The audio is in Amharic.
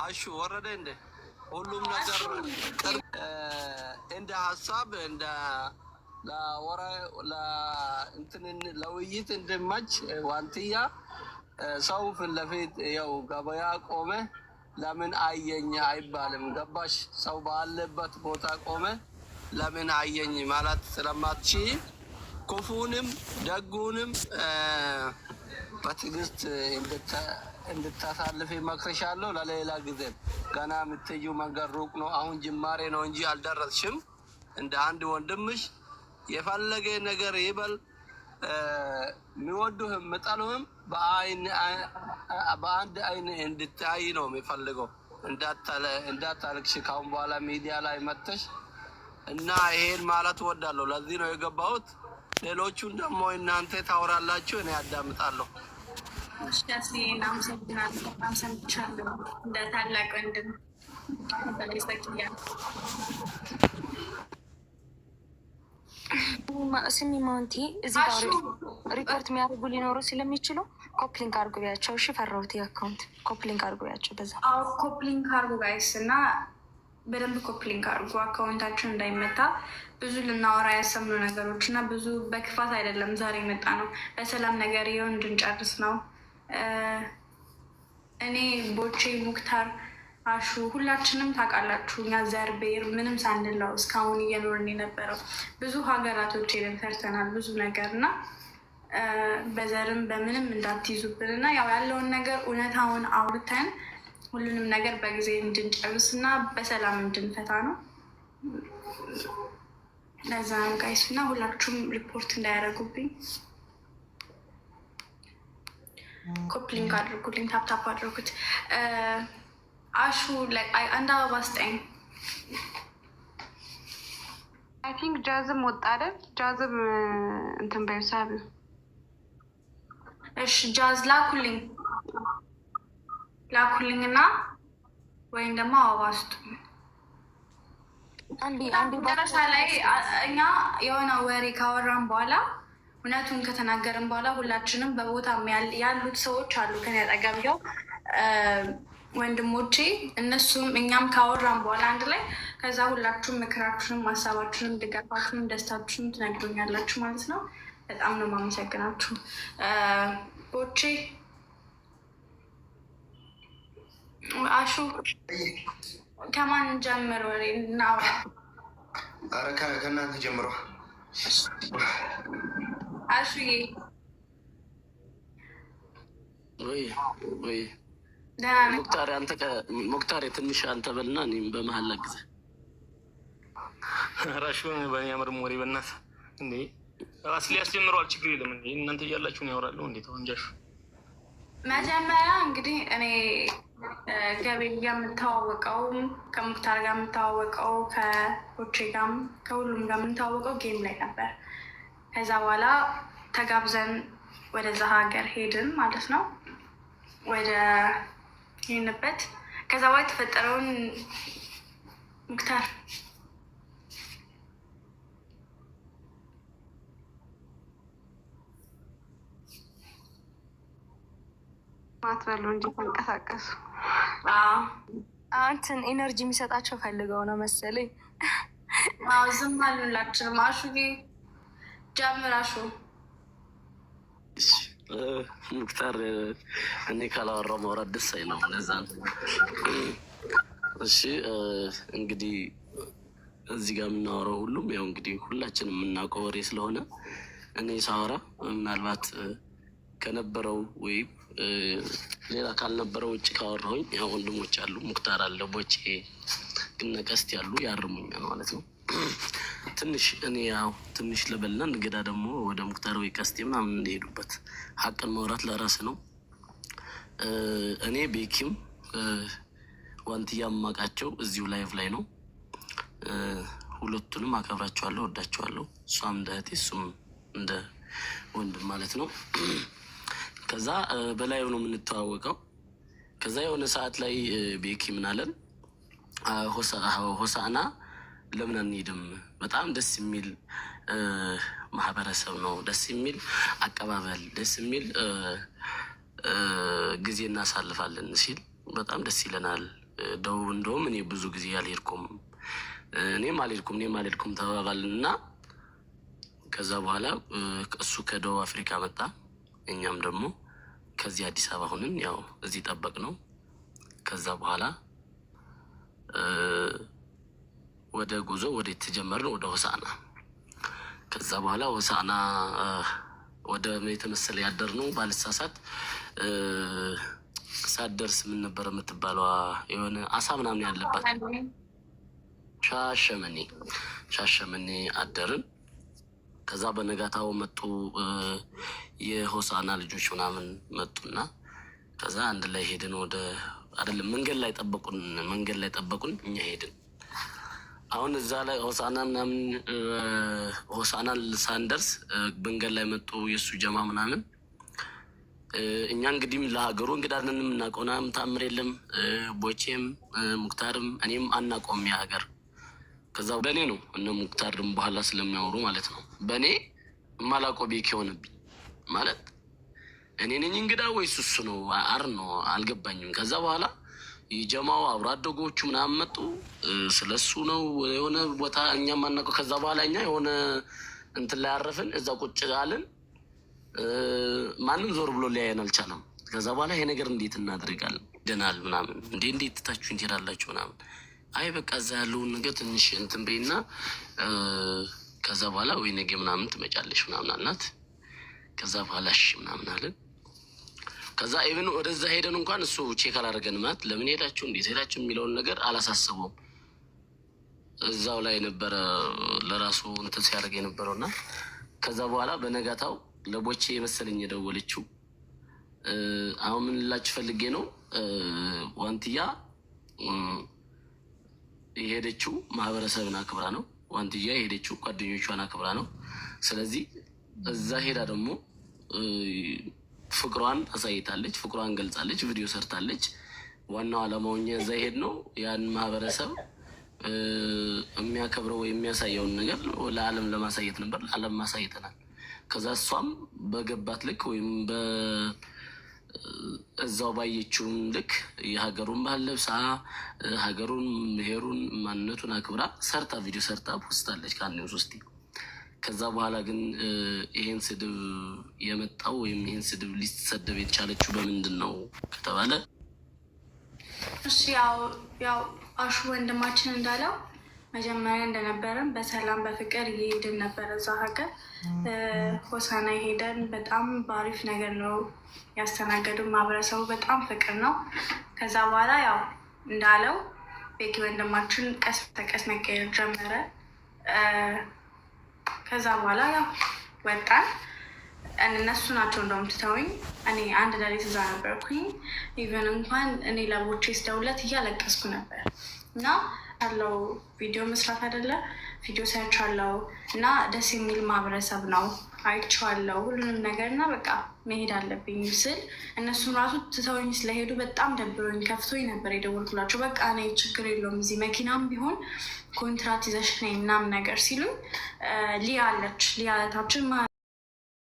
አሹ ወረደ እንደ ሁሉም ነገር እንደ ሀሳብ እንደ እንትን ለውይይት እንድመች ዋንትያ ሰው ፊት ለፊት ያው ገበያ ቆመ ለምን አየኝ አይባልም። ገባሽ? ሰው ባለበት ቦታ ቆመ ለምን አየኝ ማለት ስለማትች ክፉንም ደጉንም በትዕግስት እንድታሳልፍ መክርሻለሁ። ለሌላ ጊዜ ገና የምትዩ መንገድ ሩቅ ነው። አሁን ጅማሬ ነው እንጂ አልደረስሽም። እንደ አንድ ወንድምሽ የፈለገ ነገር ይበል፣ የሚወዱህም የሚጠሉህም በአንድ አይን እንድታይ ነው የሚፈልገው። እንዳታልቅሽ ካሁን በኋላ ሚዲያ ላይ መጥተሽ እና ይሄን ማለት እወዳለሁ። ለዚህ ነው የገባሁት። ሌሎቹን ደግሞ እናንተ ታወራላችሁ፣ እኔ አዳምጣለሁ። አመሰግናለሁ። በጣም ሰምቻለሁ። እንደ ታላቅ ወንድም ስሚ ማውንቲ፣ እዚህ ጋር ሪፖርት የሚያደርጉ ሊኖሩ ስለሚችሉ copy link አድርጉ ቢያቸው። እሺ ፈራሁት። የ account copy link አድርጉ ቢያቸው። በዛ copy link አድርጉ guys፣ እና በደንብ copy link አድርጉ account ኣችን እንዳይመታ። ብዙ ልናወራ ያሰብነው ነገሮች እና ብዙ በክፋት አይደለም ዛሬ የመጣ ነው፣ በሰላም ነገር ይኸው እንድንጨርስ ነው። እኔ ቦቼ፣ ሙክታር፣ አሹ ሁላችንም ታውቃላችሁ፣ እኛ ዘር ብሔር ምንም ሳንለው እስካሁን እየኖርን የነበረው ብዙ ሀገራቶች ሄደን ሰርተናል ብዙ ነገር እና በዘርም በምንም እንዳትይዙብን እና ያው ያለውን ነገር እውነታውን አውርተን ሁሉንም ነገር በጊዜ እንድንጨርስ እና በሰላም እንድንፈታ ነው። ለዛ ነው guys እና ሁላችሁም ሪፖርት እንዳያደርጉብኝ copy link አድርጉልኝ፣ tap tap አድርጉት። አሹ አንድ አበባ ስጠኝ። I think ጃዝም ወጣ አይደል? ጃዝም እንትን በይው ሳቢ። እሺ ጃዝ ላኩልኝ፣ ላኩልኝ እና ወይም ደግሞ አበባ ስጡ። መጨረሻ ላይ እኛ የሆነ ወሬ ካወራን በኋላ እውነቱን ከተናገርን በኋላ ሁላችንም በቦታ ያሉት ሰዎች አሉ ከኔ አጠገብ ያው ወንድሞቼ፣ እነሱም እኛም ካወራን በኋላ አንድ ላይ ከዛ ሁላችሁም ምክራችሁንም፣ ሀሳባችሁንም፣ ድጋፋችሁንም፣ ደስታችሁንም ትነግሩኛላችሁ ማለት ነው። በጣም ነው የማመሰግናችሁ። ቦቼ፣ አሹ ከማን ጀምር? ወሬ እናውራ። ኧረ ከእናንተ ጀምሮ። አሹዬ ወይ ወይ ሙክታር አንተ ሙክታር ትንሽ አንተ በልና እኔም በመሀል ላግዝህ። ራሹን በሚያምር ወሬ በእናትህ እንዴ አስሊ ያስጀምረዋል። ችግር የለም እንዴ እናንተ እያላችሁ ነው ያወራለሁ። እንዴ ተው እንጂ አሹ። መጀመሪያ እንግዲህ እኔ ገቤ ጋር የምታዋወቀው ከሙክታር ጋር የምታዋወቀው ከቦቼ ጋርም ከሁሉም ጋር የምንተዋወቀው game ላይ ነበር። ከዛ በኋላ ተጋብዘን ወደዛ ሀገር ሄድን ማለት ነው። ወደ ይህንበት ከዛ በኋላ የተፈጠረውን ሙክታር ማትበሉ እንጂ ተንቀሳቀሱ። እንትን energy የሚሰጣቸው ፈልገው ነው መሰለኝ። ዝም አልንላችንም። አሹ ጀምር አሹ። ሙክታር እኔ ካላወራው ማውራት ደስ አይለውም። ለዛ ነው። እሺ እንግዲህ እዚህ ጋር የምናወራው ሁሉም ያው እንግዲህ ሁላችንም የምናውቀው ወሬ ስለሆነ እኔ ሳወራ ምናልባት ከነበረው ወይም ሌላ ካልነበረው ውጭ ካወራሁኝ ያው ወንድሞች አሉ፣ ሙክታር አለ፣ ቦቼ ግን ቀስት ያሉ ያርሙኛል ማለት ነው። ትንሽ እኔ ያው ትንሽ ልበልና እንግዳ ደግሞ ወደ ሙክታር ወይ ቀስቴ ምናምን እንደሄዱበት ሀቅን መውራት ለራስ ነው። እኔ ቤኪም ዋንትያ የማውቃቸው እዚሁ live ላይ ነው። ሁለቱንም አከብራቸዋለሁ፣ ወዳቸዋለሁ። እሷም እንደ እህቴ እሱም እንደ ወንድም ማለት ነው። ከዛ በ live ነው የምንተዋወቀው። ከዛ የሆነ ሰዓት ላይ ቤኪ ምን አለን፣ ሆሳዕና ለምን አንሄድም? በጣም ደስ የሚል ማህበረሰብ ነው፣ ደስ የሚል አቀባበል፣ ደስ የሚል ጊዜ እናሳልፋለን ሲል በጣም ደስ ይለናል። ደቡብ እንደውም እኔ ብዙ ጊዜ አልሄድኩም፣ እኔም አልሄድኩም፣ እኔም አልሄድኩም ተባባልን እና ከዛ በኋላ እሱ ከደቡብ አፍሪካ መጣ። እኛም ደግሞ ከዚህ አዲስ አበባ ሁንን ያው እዚህ ጠበቅ ነው። ከዛ በኋላ ወደ ጉዞ ወደ የተጀመርን ወደ ሆሳዕና። ከዛ በኋላ ሆሳዕና ወደ የተመሰለ ያደር ነው ባልሳሳት ሳደርስ ምን ነበር የምትባለዋ የሆነ አሳ ምናምን ያለባት ሻሸመኔ ሻሸመኔ አደርን። ከዛ በነጋታው መጡ የሆሳዕና ልጆች ምናምን መጡና ከዛ አንድ ላይ ሄድን። ወደ አይደለም መንገድ ላይ ጠበቁን፣ መንገድ ላይ ጠበቁን፣ እኛ ሄድን። አሁን እዛ ላይ ሆሳዕና ምናምን ሆሳዕና ሳንደርስ መንገድ ላይ መጡ የእሱ ጀማ ምናምን። እኛ እንግዲህም ለሀገሩ እንግዳ ነን፣ የምናውቀው ምናምን ታምር የለም። ቦቼም ሙክታርም እኔም አናውቀውም የሀገር። ከዛ በእኔ ነው እነ ሙክታርም በኋላ ስለሚያወሩ ማለት ነው። በእኔ የማላውቀው ቤክ የሆነብኝ ማለት እኔ ነኝ እንግዳ ወይስ እሱ ነው? አር ነው አልገባኝም። ከዛ በኋላ የጀማው አብሮ አደጎቹ ምናምን መጡ። ስለሱ ነው የሆነ ቦታ እኛም አናውቀው። ከዛ በኋላ እኛ የሆነ እንትን ላይ አረፍን፣ እዛ ቁጭ አልን። ማንም ዞር ብሎ ሊያየን አልቻለም። ከዛ በኋላ ይሄ ነገር እንዴት እናደርጋለን ደናል ምናምን እንዴ እንዴት ትታችሁ ትሄዳላችሁ ምናምን። አይ በቃ እዛ ያለውን ነገር ትንሽ እንትን በይና ከዛ በኋላ ወይ ነገ ምናምን ትመጫለሽ ምናምን አልናት። ከዛ በኋላ እሺ ምናምን አለን። ከዛ even ወደዛ ሄደን እንኳን እሱ check አላደረገን ማለት ለምን ሄዳችሁ እንዴት ሄዳችሁ የሚለውን ነገር አላሳሰበውም። እዛው ላይ ነበረ ለራሱ እንትን ሲያደርግ የነበረው እና ከዛ በኋላ በነጋታው ለቦቼ የመሰለኝ የደወለችው። አሁን ምን ልላችሁ ፈልጌ ነው፣ ዋንትያ የሄደችው ማህበረሰብን አክብራ ነው። ዋንትያ የሄደችው ጓደኞቿን አክብራ ነው። ስለዚህ እዛ ሄዳ ደግሞ ፍቅሯን አሳይታለች፣ ፍቅሯን ገልጻለች፣ ቪዲዮ ሰርታለች። ዋናው ዓላማው እኛ እዛ ሄድ ነው ያን ማህበረሰብ የሚያከብረው የሚያሳየውን ነገር ለዓለም ለማሳየት ነበር። ለዓለም ማሳይተናል። ከዛ እሷም በገባት ልክ ወይም እዛው ባየችውም ልክ የሀገሩን ባህል ለብሳ ሀገሩን፣ ብሔሩን፣ ማንነቱን አክብራ ሰርታ ቪዲዮ ሰርታ ፖስታለች ከአንድም ሶስቴ። ከዛ በኋላ ግን ይሄን ስድብ የመጣው ወይም ይሄን ስድብ ሊሰደብ የተቻለችው በምንድን ነው ከተባለ እሺ ያው አሹ ወንድማችን እንዳለው መጀመሪያ እንደነበረን በሰላም በፍቅር እየሄድን ነበረ። እዛ ሀገር ሆሳና ሄደን በጣም በአሪፍ ነገር ነው ያስተናገዱ። ማህበረሰቡ በጣም ፍቅር ነው። ከዛ በኋላ ያው እንዳለው ቤኪ ወንድማችን ቀስ በቀስ መቀየር ጀመረ። ከዛ በኋላ ያው ወጣን። እነሱ ናቸው እንደውም ትተውኝ፣ እኔ አንድ ሌሊት እዛ ነበርኩኝ። Even እንኳን እኔ ለቦቼ ስደውለት እያለቀስኩ ነበር እና አለው ቪዲዮ መስራት አይደለ ቪዲዮ ሰርቻለሁ እና ደስ የሚል ማህበረሰብ ነው አይቼዋለሁ ሁሉንም ነገር እና በቃ መሄድ አለብኝ ስል እነሱም ራሱ ትተውኝ ስለሄዱ በጣም ደብሮኝ ከፍቶኝ ነበር የደወልኩላቸው። በቃ እኔ ችግር የለውም እዚህ መኪናም ቢሆን ኮንትራት ይዘሽ ነይ ምናምን ነገር ሲሉኝ ሊያ አለች፣ ሊያ እህታችን